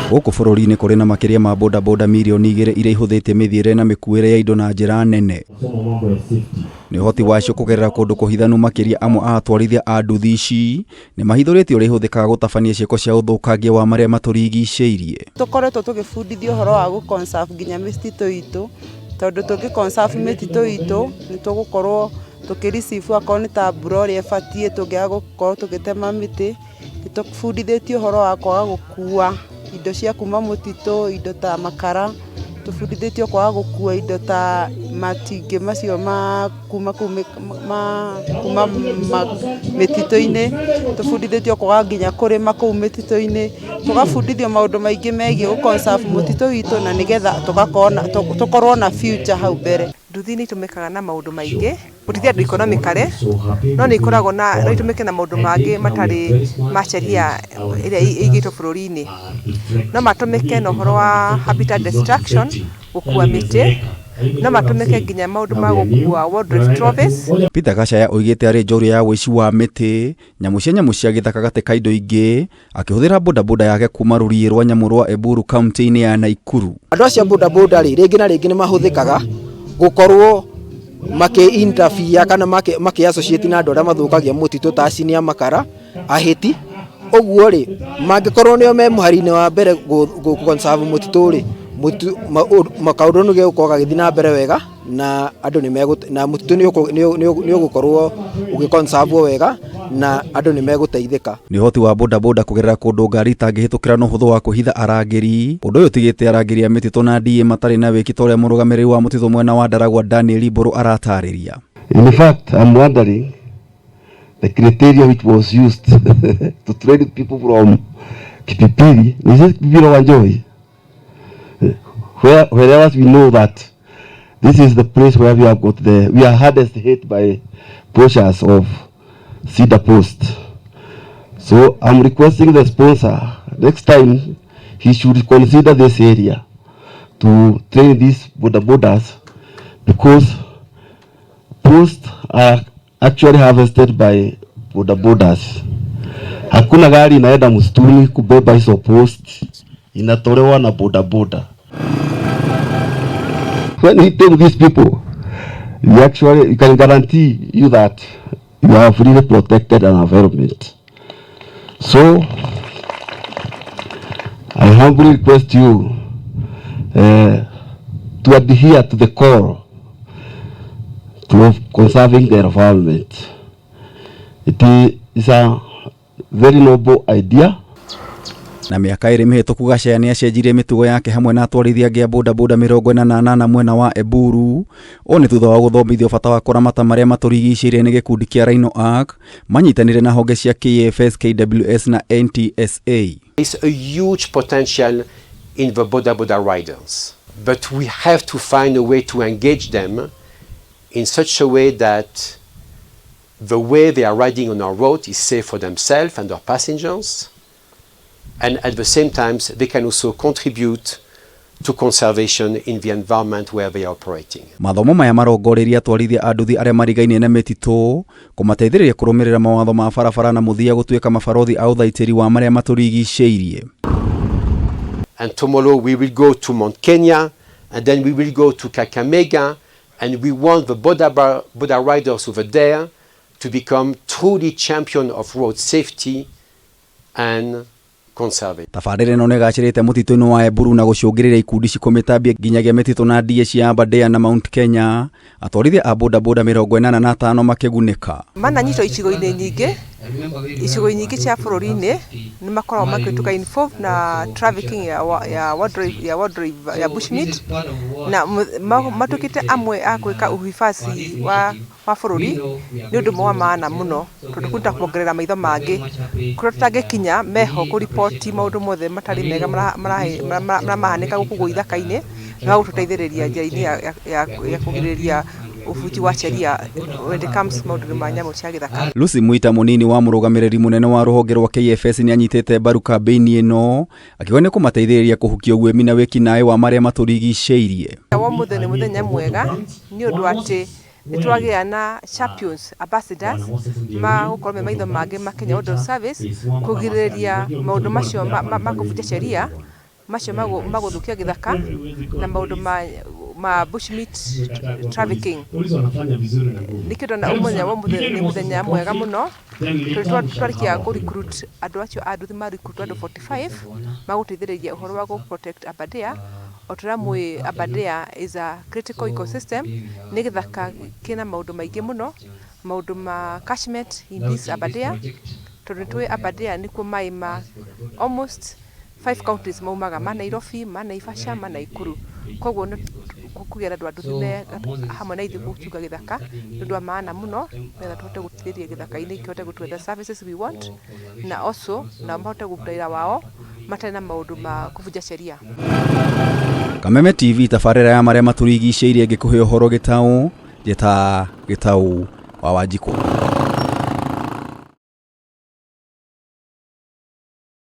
Gũkũ bũrũri-inĩ kũrĩ na makĩria ma bodaboda mirioni 2 iria ihũthĩtie mĩthiĩre na mĩkuĩre ya indo na njĩra nene. Nĩ ũhoti wacio kũgerera kũndũ kũhithanu makĩria amwe a atwarithia a nduthi ici nĩ mahithũrĩtie ũrĩa ihũthĩkaga gũtabania ciĩko cia ũthũkangia wa marĩa matũrigicĩirie. Tũkoretwo tũgĩbundithio ũhoro wa gũ conserve nginya mĩtitũ itũ, tondũ tũngĩ conserve mĩtitũ itũ nĩ tũgũkorwo tũkĩ receive akorwo nĩ ta mbura ũrĩa ĩbatiĩ tũngĩaga gũkorwo tũgĩtema mĩtĩ. Nĩ tũbundithĩtio ũhoro wa kwaga gũkua indo cia kuma mũtitũ, indo ta makara, tũbundithĩtio kwaga gũkua indo ta matingĩ macio ma kuma kũu ma kuma mĩtitũ-inĩ, tũbundithĩtio kwaga nginya kũrĩma kũu mĩtitũ-inĩ, tũgabundithio maũndũ maingĩ megiĩ gũ conserve mũtitũ witũ na nĩgetha tũkorwo na future hau mbere. Nduthi nĩ itũmĩkaga na maũndũ maingĩ gũteithia andũ economically, no nĩ ikoragwo na no itũmĩke na maũndũ mangĩ matarĩ ma sheria ĩrĩa ĩigĩtwo bũrũri-inĩ. No matũmĩke na ũhoro wa habitat destruction, gũkua mĩtĩ, no matũmĩke nginya maũndũ ma gũkua wildlife trophies. Peter Gachaya oigĩte arĩ njorua ya ũici wa mĩtĩ, nyamũ cia nyamũ cia gĩthaka gatĩ ka indo ingĩ, akĩhũthĩra bodaboda yake kuma rũriĩ rwa nyamũ rwa Eburu kaunti-inĩ ya Naikuru. Andũ acio a bodaboda rĩ, rĩngĩ na rĩngĩ nĩ mahũthĩkaga gũkorwo makĩ interfere kana makĩ associate na andũ arĩa mathũkagia mũtitũ ta acini a makara, ahĩti. Ũguo rĩ, mangĩkorwo nĩo me mũhari-inĩ wa mbere gũ conserve mũtitũ rĩ, kaũndũ nĩ gegũkorwo gagĩthiĩ na mbere wega na andũ nĩ na mũtitũ nĩ ũgũkorwo ũgĩ conserve wega na andũ nĩ megũteithĩka. Nĩ ũhoti wa bodaboda kũgerera kũndũ ngari itangĩhĩtũkĩra na ũhũthũ wa kwĩhitha arangĩri. Ũndũ ũyũ ũtigĩte arangĩri a mĩtitũ na DA matarĩ na wĩki ta ũrĩa mũrũgamĩrĩri wa mũtitũ mwena wa Ndaragwa Daniel Mbũrũ aratarĩria. In fact, I'm wondering the criteria which was used to train people from Kipipiri. Is it Kipipiri or Wanjohi? Whereas we know that this is the place where we have got the, we are hardest hit by poachers of cedar post. So I'm requesting the sponsor, next time he should consider this area to train these boda bodas, because posts are actually harvested by boda bodas. Hakuna gari inaenda msituni kubeba hizo post, inatolewa na boda boda. When we take these people, we actually, we can guarantee you that you have really protected an environment. So I humbly request you to adhere to the call to conserving the environment. It is a very noble idea. Na mĩaka 2 mĩhĩtũku Gachaya nĩ acenjirie mĩtugo yake hamwe na atwarithia angĩ a bodaboda 48 mwena wa Eburu. Ũũ nĩ thutha wa gũthomithio bata wa kũramata marĩa matũrigicĩirie nĩ gĩkundi kĩa Rhino Ark manyitanĩire na honge cia KFS, KWS na NTSA. It's a huge potential in the boda boda riders, but we have to find a way to engage them in such a way that the way they are riding on our road is safe for themselves and their passengers, and at the same time they can also contribute to conservation in the environment where they are operating. Mathomo maya marongoreirie atwarithia a nduthi arĩa marigainie na mĩtitũ kũmateithĩrĩria kũrũmĩrĩra mawatho ma barabara na mũthia gũtuĩka mabarothi a ũthaitĩri wa marĩa matũrigicĩirie. And tomorrow we will go to Mount Kenya, and then we will go to Kakamega, and we want the boda riders over there to become truly champion of road safety and conservation. Tabarĩra ĩno nĩĩgacĩrĩte mũtitũ-inĩ wa Eburu na gũcũngĩrĩria ikundi cikũmĩtambia nginyagia mĩtitũ na ndie cia Aberdare na Mount Kenya. Atwarithia a bodaboda 85 makĩgunĩka. Mananyitwo icigo-inĩ nyingĩ, icigo nyingĩ cia bũrũri-inĩ nĩ makoragwo makĩtuĩka involved na trafficking ya wildlife, ya wildlife, ya bushmeat, na matuĩkĩte amwe a gwĩka uhifadhi wa bũrũri. Nĩ ũndũ ũmwe wa maana mũno tondũ kũu nĩ ta kuongerera maitho mangĩ kũrĩa tũtangĩkinya meho kũriboti maũndũ mothe matarĩ mega maramahanĩka gũkũ guo ithaka-inĩ, na gũtũteithĩrĩria njĩra-inĩ ya kũgirĩrĩria ũbunji wa sheria when it comes maũndũ-inĩ ma nyamũ cia gĩthaka. Lucy Mwita, mũnini wa mũrũgamĩrĩri mũnene wa rũhonge rwa KFS, nĩ anyitĩte mbaru kambĩini ĩno akiuga nĩ kũmateithĩrĩria kũhukia ũguĩmi na wĩkinaĩ wa marĩa matũrigicĩirie. Wa ũmũthĩ nĩ mũthenya mwega nĩ ũndũ atĩ nĩ twagĩa na champions ambassadors ma gũkorwo me maitho mangĩ ma Kenya Wildlife Service kũgirĩrĩria maũndũ macio ma kũbunja sheria. Macio magũthũkia gĩthaka na maũndũ ma bushmeat trafficking. Nĩkĩo ndona mũthenya wa ũmũthĩ nĩ mũthenya mwega mũno, tondũ twarĩkia kũ recruit andũ acio a nduthi ma recruit andũ 45 magũteithĩrĩria ũhoro wa gũ protect Aberdare. O ta ũrĩa mũĩ, Aberdare is a critical ecosystem, nĩ gĩthaka kĩna maũndũ maingĩ mũno, maũndũ ma catchment in this Aberdare, tondũ nĩ tũĩ Aberdare nĩkuo maĩ ma almost 5 counties maumaga, ma Nairobi, ma Naivasha, ma Nakuru. Koguo nĩ kũgĩa na andũ a nduthi me hamwe na ithuĩ gũchunga gĩthaka nĩ ũndũ wa maana mũno, nĩgetha tũhote gũteithĩrĩria gĩthaka-inĩ kĩhote gũtũhe services we want, na also nao mahote kũruta wĩra wao matarĩ na maũndũ ma kũbunja sheria. Kameme TV, tabarĩra ya marĩa matũrigicĩirie, ngĩkũhe ũhoro gĩtaũ njĩta Gĩtaũ wa Wanjikũ.